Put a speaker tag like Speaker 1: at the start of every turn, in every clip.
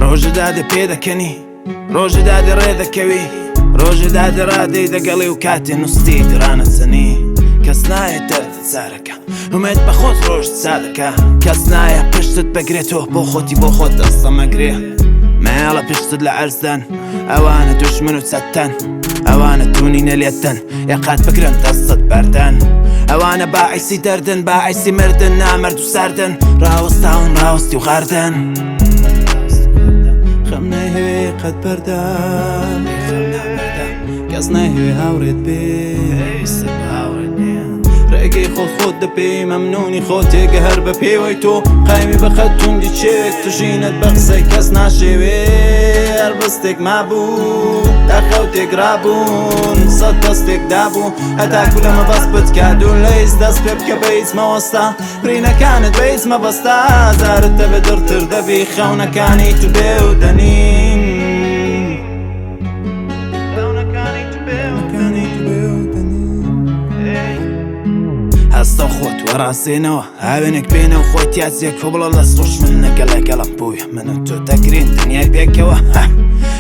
Speaker 1: ڕۆژە دادێ پێدەکەنی، ڕۆژە دادێ ڕێ دەکەوی، ڕۆژە دادێ ڕادەی دەگەڵی و کاتێ نووستی ڕانەچنی. کەس نایە دەردت چارەکە، ئومێد بە خۆت ڕۆژت سادەکە. کەس نایە پشتت بگرێتەوە، بۆ خۆتی بۆ خۆت دەستە مەگرێ. مەیەڵە پشتت لە عەرزدان، ئەوانە دوژمن و چەتەن، ئەوانە تونینە لێتن، ئێقات بگرن دەستت بەردەن. ئەوانە باعیسی دەردن، باعیسی مردن، نامەرد و سەردن، ڕاوەستاون ڕاوەستی و غاردن. خەم نایهەوێ قەت بەردە، کەس نایهەوێ هاوڕێت بێ. ڕێگەی خۆت خۆت دەپێی، مەمنونی خۆت تێگە هەر بە پێوەی تۆ. قایمی بە قەد توندی چێوێک، تژینت بە قسەی کەس ناشێوێ. هەر بستێک مابوو لە خەوتێک ڕابوون، سەد دەستێک دابوو هەتاکو لە مەبەست بتکا. دوور لە هیچ دەست پێ بکە، بە هیچ مەوەستا، برینەکانت بە هیچ مەبەستا. ئازارت دەبێ دڕتر دەبی، خەونەکانی تو بێ و دەنین. هەستە خۆت وەڕازێنەوە، هاوێنێک بێنە و خۆی تیازێک کۆ بڵە لە سۆش من نەگەڵ لەگەڵم بوویە. من و تۆ دەگرین دنیای پێکەوە،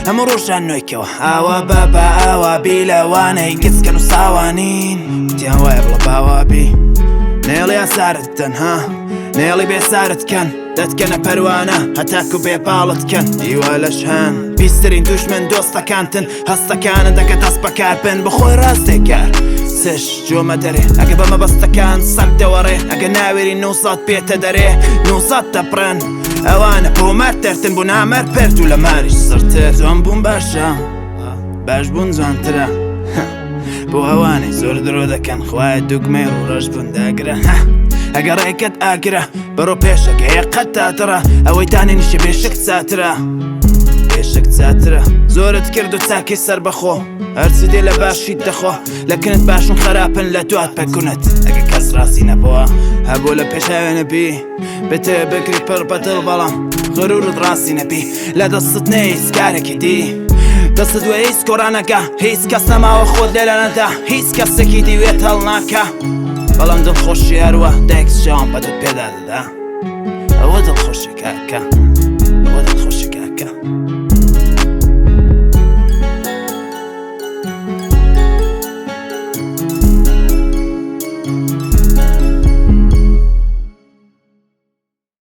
Speaker 1: هەموو ڕۆژان نوێکەوە. ئاوا بابا ئاوا بی، لەوانەی گچکەن و ساوانین، گوتیان وایە بڵە باوابی. نێڵی ئازارت بدەن ها، نێڵی بێسارت کەن، دەتکەنە پەروانە هەتاکو بێ باڵت کەن. هیوا لەش هەن پیسترین دوژمن دۆستەکانتن، هەستەکانت دەکە دەست بەکاربن بخۆی ڕاستێک کار سش جۆمە دەرێ. ئەگە بە مەبەستەکان سەگ دەوەڕێ، ئەگە ناوێری نوسات پێتە دەرێ، نوسات دەبڕن. ئەوانە بۆ مەرد دەرتن، بۆ نامەرد پەرت و لە ماریش سڕتر. جوان بوون باشە، باش بوون جوانترە. بۆ ئەوانەی زۆر درۆ دەکەن، خوایە دوگمەی ڕوڕەش بوون داگرە. ئەگە ڕێکەت ئاگرە بڕۆ پێشەکەیە قەت تاتڕە، ئەوەی دانێنیشە بێشک چاترە، بێشک چاترە. زۆرت کرد و چاکی سەر بەخۆ، هەرچی دێ لە باشیت دەخۆ. لە کنت باشن خراپن لە دوات پەکونت، ئەگە کەس ڕاستی نەبووە هەبوو لە پێشاوێنە بی. بتێ بکری پڕ بەدڵ، بەڵام غرورت ڕاستی نەبی. لە دەستت نێ هیچ کارێکی دی، دەستت وێ هیچ کۆڕانەکە. هیچ کەس نەماوە خۆت لێرە نەدا، هیچ کەسێکی دیوێت هەڵناکە. بەڵام دڵخۆشی هەروە دایک چاوم بەدەت پێدا دەدا، ئەوە دڵخۆشی کاکە.